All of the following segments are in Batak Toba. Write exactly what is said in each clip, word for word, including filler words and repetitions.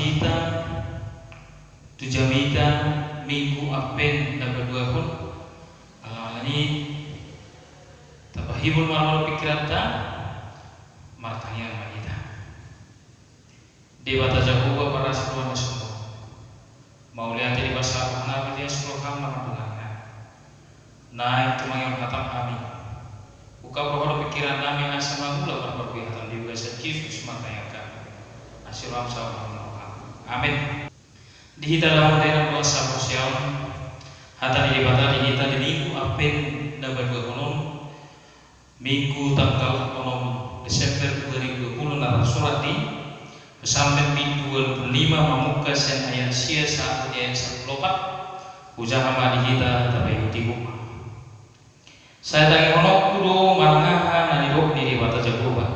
Hita tu jamita Minggu Advent na paduahon, alani i tapahibul ma roha dohot pingkiranta, martangiang ma hita. Debata Jahowa parasi roha na sumurung, mauliate di bagasan rohanami, di bagasan roham na mandongani. Naeng tumangihon hatam hami, ungkap roha dohot pingkirannami asa mangula marparbue hatam di bagasan Kristus, martangiang hami. Asi roham saur matua. Amen. Di hita na mardalan di bagasan haporseaon, hata ni Debata di hita di Minggu Advent na paduahon on, Minggu tanggal onom Desember dua ribu dua puluh, na tarsurat di Psalmen bindu ualu pulu lima, mamungka sian ayat sia sahat di ayat sampulu opat. Hujaha ma di hita, tapaihutihut ma. Sai tangihononku do manang aha na nidok ni Debata Jahowa.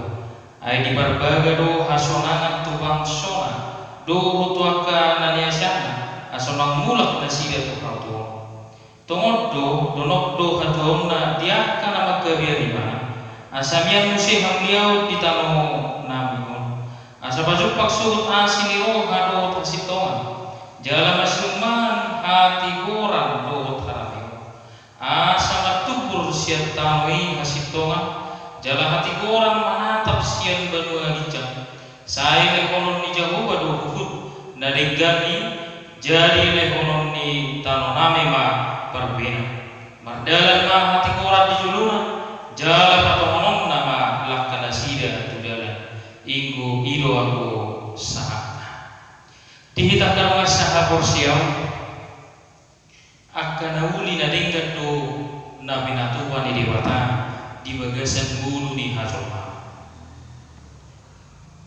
Ai diparbaga do hasonangan tu bangsona dohot tu angka na niasana, asa unang mulak nasida tu hatuaon. Tongon do, donok do hatuaonna di angka na manggabean ibana, asa mian muse hamuliaon di tano nami on, asa pajumpang sogot asi ni roha dohot hasintongan, jala masiummahan hatigoran dohot harameon. Asa martumbur sian tano i hasintongan, jala hatigoran manatap sian banua ginjang. Sai lehonon ni Jahowa do huhut na denggan i, jadi lehonon ni tano nami ma parbuena. Mardalan ma hatigoran di jolona, jala patongononna ma langka nasida tu dalan. Inggo i do anggo sahatna. Di hita angka dongan sahaporseaon, angka na uli na denggan do na pinatupa ni Debata di bagasan ngolu ni hajolmaon.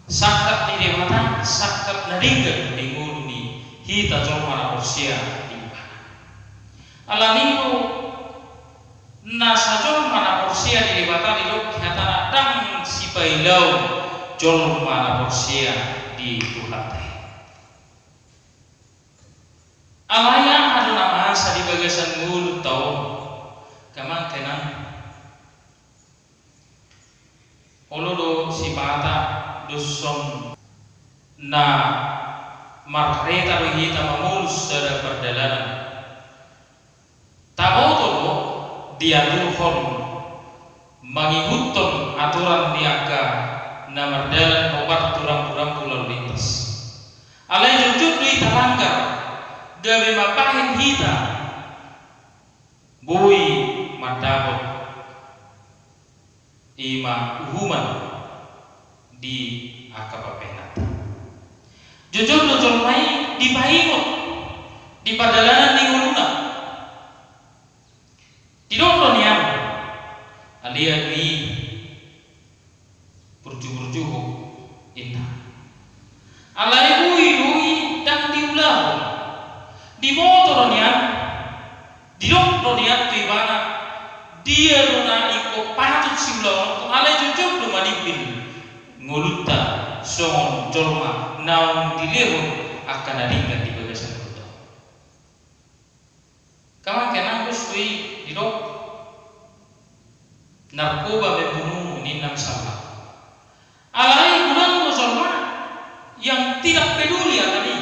Sangkap ni Debata, sangkap na denggan di ngolu ni hita jolma na porsea di Ibana. Alani i do na sajolma na porsea di Debata, didok di hatana, ndang sipailaon jolma na porsea di Tuhanta i. Alai aha do na masa di bagasan ngolunta on? Amang inang, olo do sipata dos on na markareta do hita mamolus sada pardalanan. Taboto do diaturhon mangihuthon aturan ni angka na mardalan hombar tu rambu-rambu lalu lintas. Alai jotjot do i talanggar, gabe mambahen hita boi mandapot i ma uhuman di angka pambahenanta. Jotjot do jolma i dipaingot di pardalanan ni ngoluna. Didok do nian, alai do i burju-burjuhu, inna. Alai boi do i ndang diulahon. Diboto do nian, didok do nian tu ibana, dia do na ingkon patut siulahononku, alai jotjot do manimbil ngolunta songon jolma naung dilehon angka na denggan di bagasan ngolunta. Amang inang, dos do i didok, narkoba membunuhmu, ninna misalna. Alai godang do jolma yang tidak peduli akan i.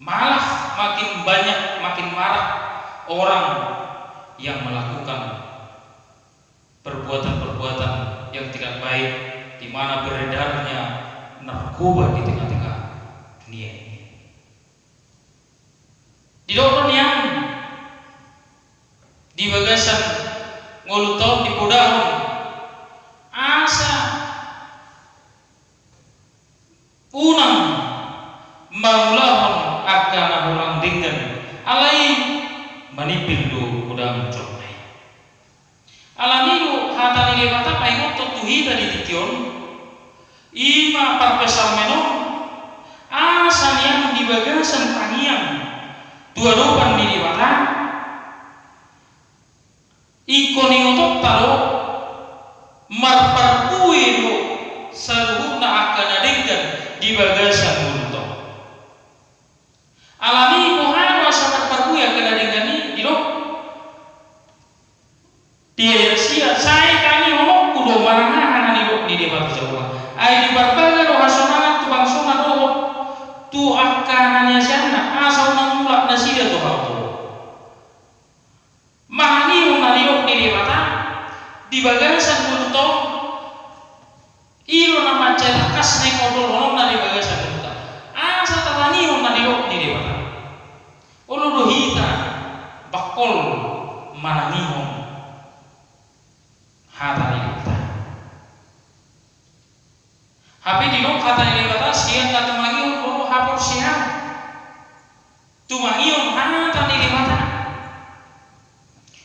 Malah makin banyak, makin marak orang yang melakukan perbuatan-perbuatan yang tidak baik, di mana beredarnya narkoba di tengah-tengah dunia ini. Didok do nian, di bagasan ngolunta on dipodahon asa unang mangulahon angka na hurang denggan, alai manimbil do godang jolma i. Alani do hata ni Debata paingothon tu hita di tingki on, i ma parpsalmen on, asa nian di bagasan tangiang tu adopan ni Debata, ingkon ingotonta do, marparbue do saluhutna angka na denggan di bagasan ngolunta on. Alani i boha do asa marparbue angka na denggan i, didok di ayat sia, sai tangihononku do manang aha na nidok ni Debata Jahowa. Ai diparbaga do hasonangan tu bangso tu angka na niasianna, asa unang mulak nasida tu hau. Manangihon na nidok ni Debata di bagasan ngolunta on. I do na mansai tangkas naeng ondolhononna di bagasan ngolunta, asa tatangihon na nidok ni Debata. Olo do hita bangkol manangihon hata ni Debata. Hape didok hata ni Debata, sian na tumangihon olo haporseaon. Tumangihon hata ni Debata.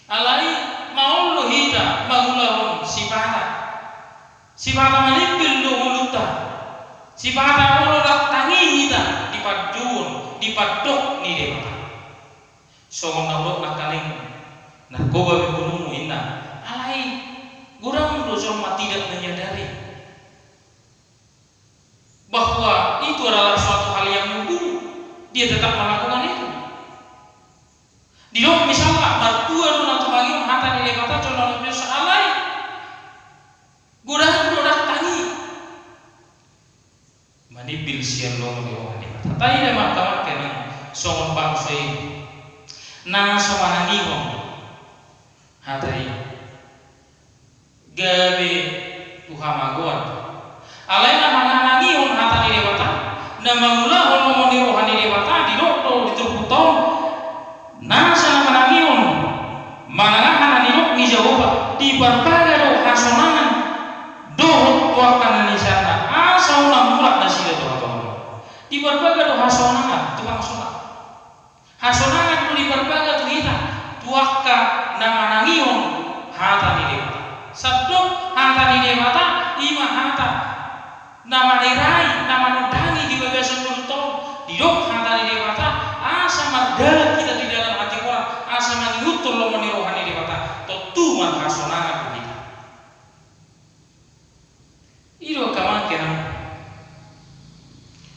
Alai maol do hita mangulahon sipata. Sipata manimbil do ngolunta. Sipata olo ndang tangi hita di pandohan, di pandok ni Debata. Songon na hudok nangkaning, narkoba pe bonumu, inna. Alai godang do jolma tidak menyadari bahwa itu adalah suatu hal yang membunuh. Dia tetap melakukan itu. Didok misalna, martua do na tumangihon hata ni Debata jolma na pinosa, alai godang do ndang tangi manimbil sian lomo ni roha ni Debata. Taida ma angka amang inang, songon bangso i na so manangihon hata i gabe tu hamagoan. Alai na manangihon hata ni Debata, na mangulahon lomo ni roha ni Debata, didok do di turpukta on, nasa na manangihon manang aha na nidok ni Jahowa, diparbaga do hasonangan dohot tu angka na niasianna, asa unang mulak nasida tu hau. Diparbaga do hasonangan tu bangsona. Hasonangan do diparbaga tu hita, tu angka na manangihon hata ni Debata. Sandok hata ni Debata, i ma hata na manerai, na manondangi di bagasan ngolunta on. Didok hata ni Debata, asa mardalan hita di dalan hatigoran, asa mangihuthon lomo ni roha ni Debata, tontu marhasonangan do hita. I do angka amang inang,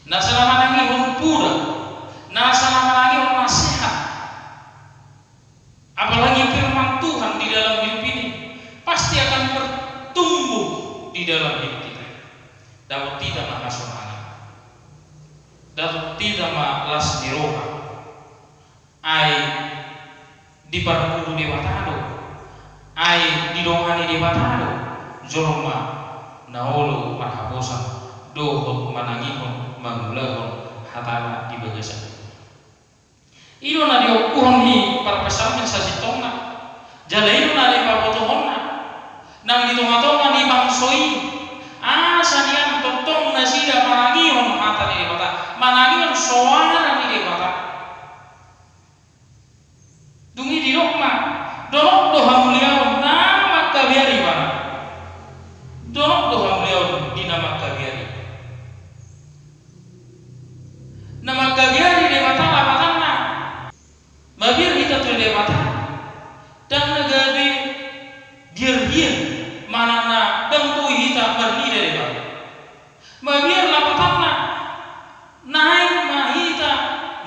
nasa na manangihon poda, nasa na manangihon nasehat, apalagi firman Tuhan di dalam hidup ini, pasti akan bertumbuh di dalam hidup kita. Dapot hita ma hasonangan, dapot hita ma las ni roha. Ai diparguru Debata do, ai didongani Debata do jolma na olo marhaposan dohot manangihon mangulahon hatana di bagasan. I do na diompahon ni parpsalmen sasintongna, jala i do na dipabotohonna nang di tongatonga ni bangso i, asa nian tongtong nasida manangihon hata ni Debata, manangihon soara ni Debata. Dung i didok ma, donok do hamuliaon na mangkabiari ibana. Donok do hamuliaon di na mangkabiari. Na mangkabiari Debata lapatanna. Mabiar hita tu Debata, ndang na gabe biarhian manang na ndang boi hita marnida Debata. Mabiar lapatanna, naeng ma hita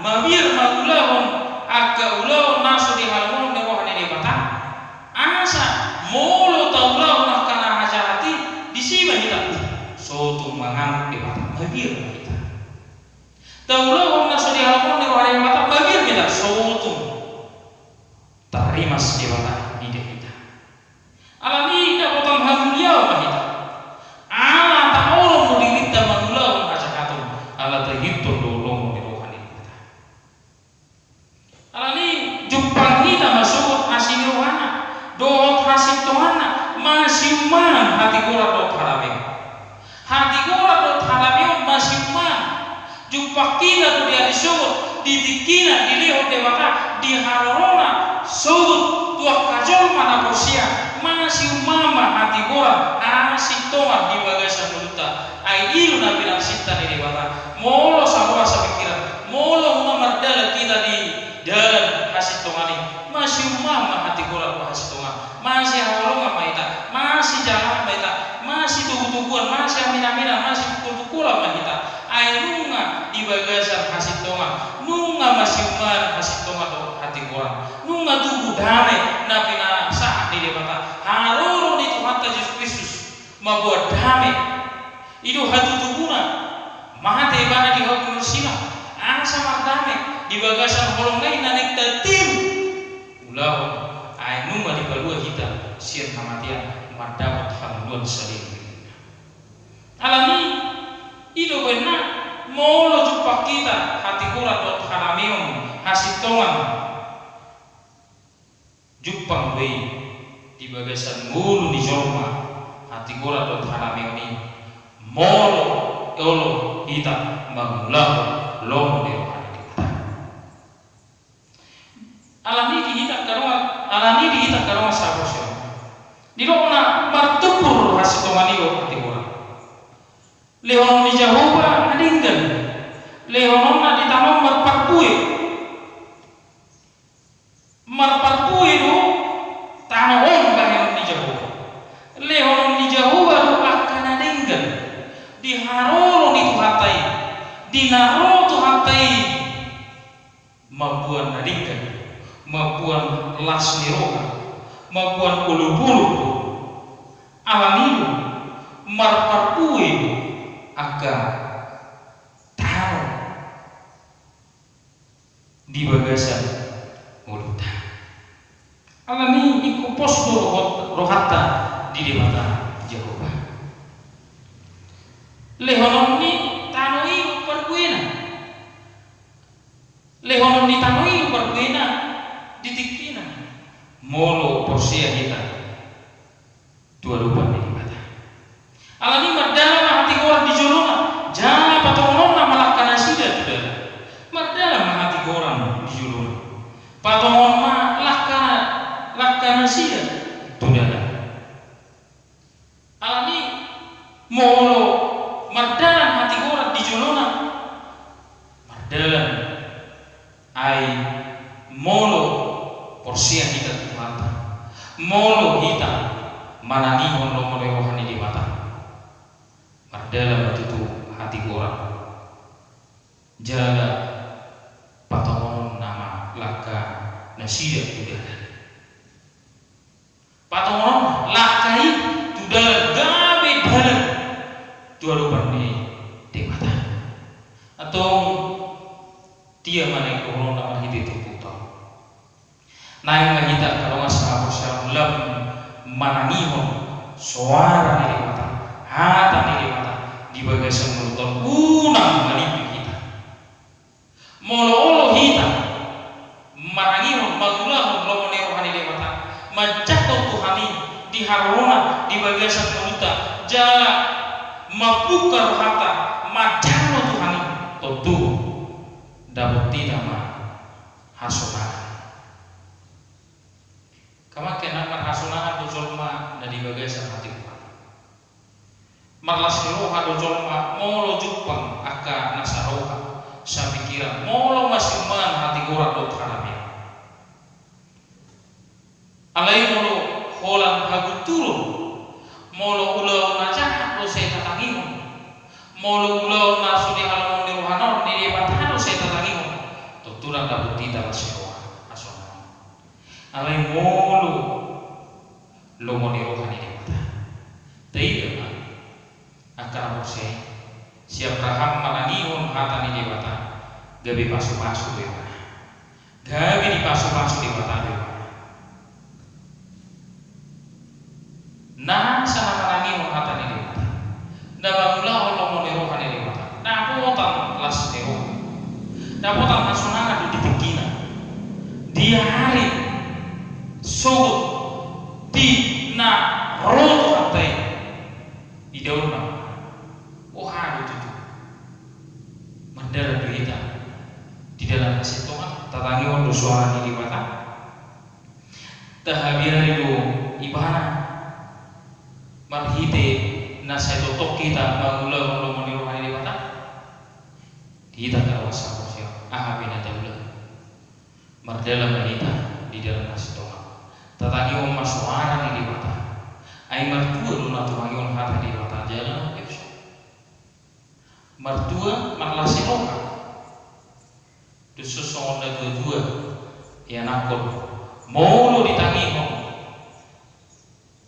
mabiar mangulahon angka ulaon na so dihalongohon ni roha ni Debata. Asa molo taulahon angka na hajahat i, disi ma hita, uh, so tung manganhon Debata, mabiar ma hita. Taulahon na so dihalongohon ni roha ni Debata, mabiar ma hita, so tung tarrimas Debata nida hita. Alani i dapotan hamuliaon ma hita. Ala taolom do dirinta mangulahon hajahaton, ala taihuthon do lomo ni roha ni Debata. Alani i jumpang hita ma sogot asi ni rohana dohot hasintonganna, masiummahan hatigoran dohot hadameon. Hatigoran dohot hadameon masiummahan. Jumpang hita do di ari sogot, di tingkina dilehon Debata, di harorona sogot tu angka jolma na porsea, masiummahan ma hatigoran, hasintongan di bagasan ngolunta. Ai i do na pinarsinta ni Debata. Molo saroha sapingkiran, molo nunga mardalan hita di dalan hasintongan i, masiummahan ma hatigoran dohot hasintongan. Masihaholongan ma hita, masijalang ma hita, masitogutoguan, masiaminaminan, masitungkoltungkolan ma hita. Ai nunga di bagasan hasintongan, nunga masiummahan hasintongan dohot hatigoran, nunga tubu dame na pinasahat ni Debata, haroro ni Tuhanta Jesus Kristus mamboan dame. I do hatutubuna, mate ibana di hau ni Silam. asa mardame di bagasan holong na i na naeng tatim ulahon, ai nunga dipalua hita sian hamatean mandapot hangoluan saleleng. Alani i do umbahen na molo jumpang hita hatigoran dohot hadameon, hasintongan, jumpang do i di bagasan ngolu ni jolma hatigoran dohot hadameon i, molo olo hita mangulahon lomo ni roha ni Debata. Alani i di hita angka dongan, alani i di hita angka dongan sahaporseaon, didok na martumbur hasintongan i dohot hatigoran. Lehonon ni Jahowa na denggan, lehononna di tano on marparbue. Marparbue do tano on bahenon ni Jahowa. Lehonon ni Jahowa do angka na denggan di haroro ni Tuhanta i, di na ro Tuhanta i. Mamboan na denggan, mamboan las ni roha, mamboan olopolop. Alani i do marparbue do angka tano di bagasan ngolunta. Alani i ingkon pos do rohot-, rohanta di Debata Jahowa. Lehonon ni tano i do parbuena. Lehonon ni tano i do parbuena di tingkina, molo porsea hita tu adopan ni Debata. Alani i mardalan ma hatigoran di jolona, jala patongononna ma langka nasida tu dalan. Mardalan ma hatigoran di jolona, patongon ma langka, langka nasida tu dalan. Alani i molo mardalan hatigoran di jolona, mardalan. Ai molo porsea hita tu Tuhanta, molo hita manangihon lomo ni roha ni Debata, mardalan ma tutu hatigoran, jala patongononna ma langka nasida tu dalan. Patongon langka i tu dalan, gabe dalan tu adopan ni Debata. Antong dia ma naeng dohononna marhite turpukta on? Naeng ma hita angka dongan sahaporseaon lam manangihon soara ni Debata, hata ni Debata di bagasan ngolunta on, unang malimbing hita. Molo olo hita manangihon, mangulahon lomo ni roha ni Debata, manjangkon Tuhan i di harorona, di bagasan ngolunta, jala mambuka rohanta manjalo Tuhan i, tontu dapot hita ma hasonangan. Angka amang, marhasonangan do jolma na di bagasan hatigoran. Marlas ni roha do jolma molo jumpang angka na saroha, sapikiran, molo masiummangan hatigoran dohot hadameon. Alai molo holan hagunturon, molo ulaon na jahat do sai tatangihon, molo ulaon na so dihalomohon ni rohana on, ni Debata do sai tatangihon, tontu ndang dapot hita las ni roha, hasonangan. Alai molo lomo ni roha ni Debata. Taida ma, angka na porsea i, si Abraham manangihon hata ni Debata, gabe pasupasu do ibana. Gabe dipasupasu Debata do ibana. Nasa na manangihon hata ni Debata, na mangulahon lomo ni roha ni Debata, dapotan las ni roha, dapotan hasonangan do di tingkina. Di ari sogot di na ro Tuhanta i, idaonna, boha do tutu? Mardalan do hita di dalan hasintongan, tatangihon do soara ni Debata. Tahabiari do ibana marhite na sai tongtong hita mangulahon lomo ni roha ni Debata. Di hita angka dongan sahaporseaon, aha pe na taula, mardalan ma hita di dalan hasintongan, tatangihon ma soara ni Debata. Ai martua do na tumangihon hata ni Debata jala na martua, marlas ni roha. Dos songon natuatua, ianakhon, molo ditangihon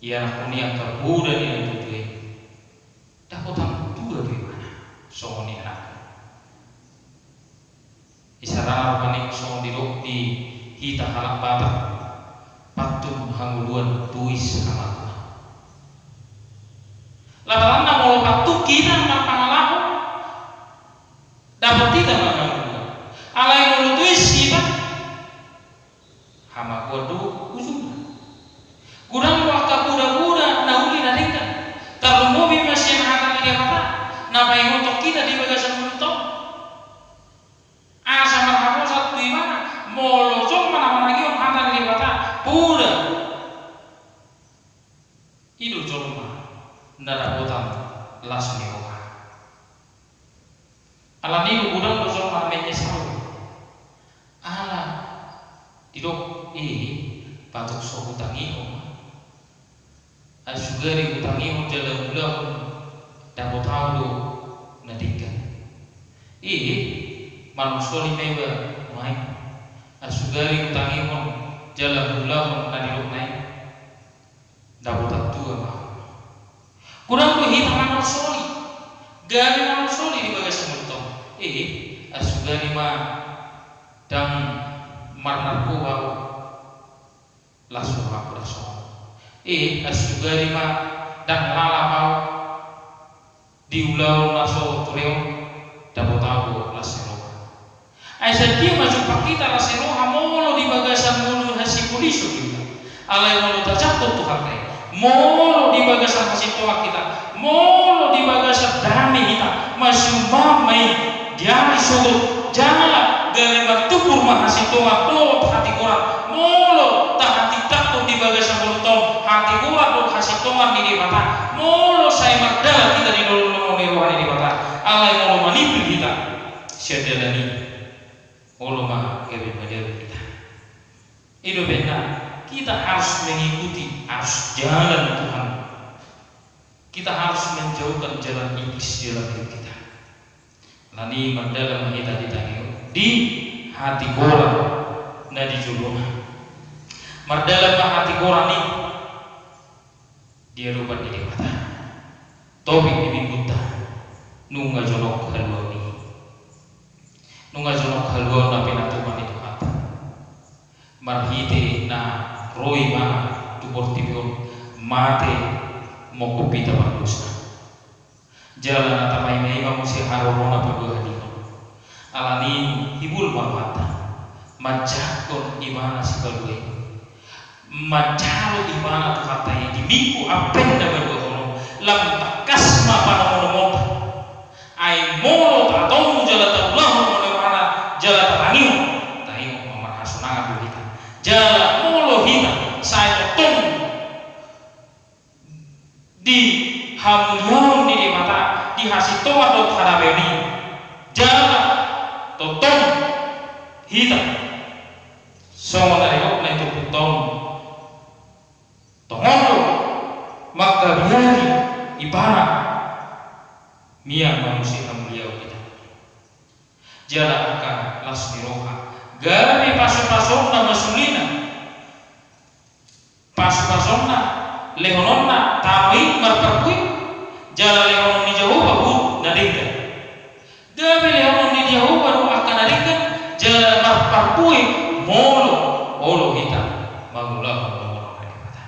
ianakhon i angka poda ni natuatua i, dapotan tua do ibana songon ianakhon. Isarana rupani songon didok di hita halak Batak, pantun hangoluan tuis hamargua. Lapatanna molo pantun hita marpangalaho, dapot hita ma hangoluan. Alai molo tuis hita, hamargua do ujungna. Godang do angka poda-poda na uli na denggan. Tarlumobi ma sian hata ni Debata na paingothon hita di bagasan ngolunta on. Asa marhaposan tu ibana, molo jolma na manangihon hata ni Debata, poda. I do jolma na dapotan las ni roha. Alani i do godang do jolma na menyesal. Ala didok i, patok so hutangihon. Asugari hutangihon jala huulahon, dapot ahu do na denggan. I, manolsoli ma iba nuaeng. Asugari hutangihon jala huulahon na didokna i, dapot ahu do ma. Godang do hita manolsoli, gabe manolsoli di bagasan ngolunta on. I, asugari ma ndang marnarkoba ahu, las rohangku ndang songon. I, asugari ma ndang lalap ahu di ulaon na so tureon, dapot ahu do las ni roha. Ai sadia ma jumpang hita las ni roha molo di bagasan ngolu hasipolison hita? Alai molo tajangkon Tuhanta i, molo di bagasan hasintongan hita, molo di bagasan dame hita, masiumbahan ma i di ari sogot, jala gabe martumbur ma hasintongan dohot hatigoran. Molo tahatindangkon di bagasan ngolunta on hatigoran dohot hasintongan ni Debata, molo sai mardalan hita di lolongolong ni roha ni Debata, alai molo manimpil hita sian dalan i, olo ma gabe madabu hita. I do umbahen na, kita harus mengikuti arus jalan Tuhan. Kita harus menjauhkan jalan iblis di dalam hidup kita. Alani i mardalan ma hita di tangiang, di hatigoran na di jolona. Mardalan ma hatigoran i di adopan ni Debata. Topik ni minggunta, nunga jonok haluaon i. Nunga jonok haluaon na pinatupa ni Tuhanta. Marhite na ro ibana tu portibi on, mate mongkop hita pardosa. Jala na tamaima-ima muse harorona paduahalihon. Alani i hibul ma rohanta manjangkon ibana sipalua i. Manjalo ibana Tuhanta i di minggu Advent na paduahon on, lam tangkas ma panongonomonta. Ai molo tatomu jala taulahon molo ibana jala tatangihon, taingot ma marhasonangan do hita. Jala molo hita sai tongtong di hamuliaon ni Debata, di hasintongan dohot hadameon i, jala tongtong hita songon na nidokna i tu turpukta on, tongon do mangkabiari ibana, mian ma muse hamuliaon hita. Jala angka las ni roha, gabe pasupasuna ma sulena. Pasupasuna, lehononna tano i marparbue, jala lehonon ni Jahowa huruf na denggan. Gabe lehonon ni Jahowa do angka na denggan jala marparbue molo olo hita mangulahon lomo ni Debata.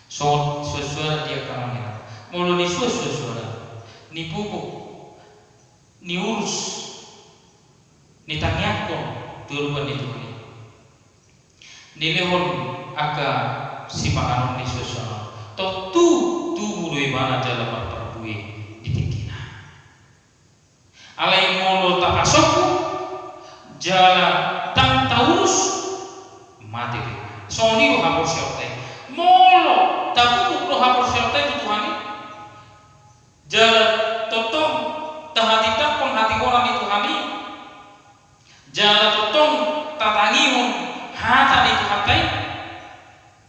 Songon suansuanna di angka amang inang, molo nisuansuan suara, nipupuk, niurus, nitangiangkon tu adopan ni Tuhan i, nilehon angka sipanganon ni suansuanna, tontu tubu do ibana jala marparbue di tingkina. Alai molo tapasombu jala ndang taurus, mate do. Songon i do haporseaonta i. Molo tapupuk do haporseaonta i tu Tuhan i, jala tongtong tahatindangkon hatigoran ni Tuhan i, jala tongtong tatangihon hata ni Tuhanta i,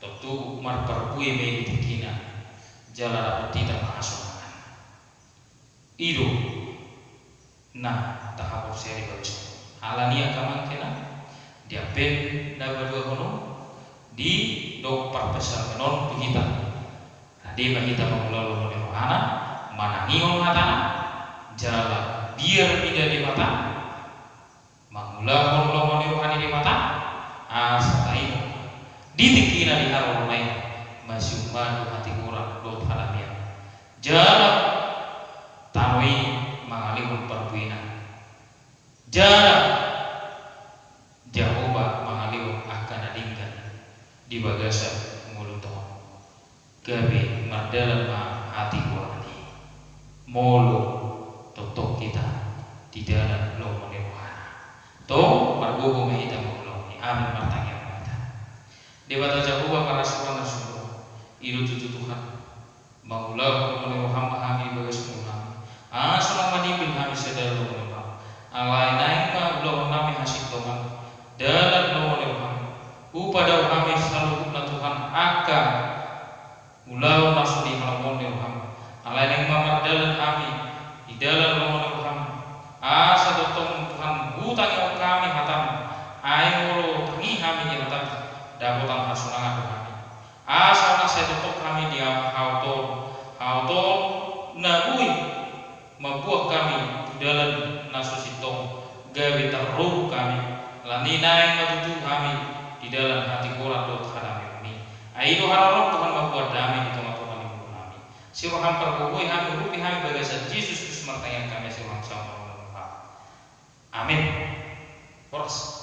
tontu marparbue ma i di tingkina, jala dapot hita ma hasonangan. I do na tahaporseai bagasan. Alani i angka amang inang, di Advent na paduahon on, didok parpsalmen on tu hita, asa ma hita mangulahon lomo ni rohana, manangihon hatana, jala biar mida Debata, mangulahon Mata asa taingot di tingkina di haroro na i, masiumadu hatigoran dohot hadameon. Jala tano i mangalehon parbuena. Jala Jahowa mangalehon angka na denggan di bagasan ngolunta on. Gabe mardalan ma hatigoran i molo tongtong hita di dalan lomo ni rohana. Tong margogo ma hita mangulahon i. Amin. Martangiang ma hita. Debata Jahowa parasi roha na sumurung, i do tutu Tuhan, mangulahon lomo ni roham ma hami di bagas ngolu nami. Asa unang madimbil hami sian dalan lomo ni roham. Alai naeng ma ulahon nami hasintongan dalan lomo ni roham. Hupadao hami saluhutna Tuhan angka ulaon na so dihalomohon ni roham. Alai naeng ma mardalan hami di dalan lomo ni roham. Asa tongtong Tuhan hutangihon hami hatam. Ai molo tangi hami di hatam, dapotan hasonangan do hami. Asa unang sai tongtong hami di hau-, hau tol, hau tol na boi mambuat hami tu dalan na so sintong, gabe tarrorop hami, alani naeng ma tutu hami di dalan hatigoran dohot hadameon i. Ai i do haroroan Tuhan mambuat dame di tongatonga ni ngolu nami. Siroham pargogoi hami, urupi hami, bagasan Jesus Kristus martangiang hami, siroham saut ma roham. Amin. Horas.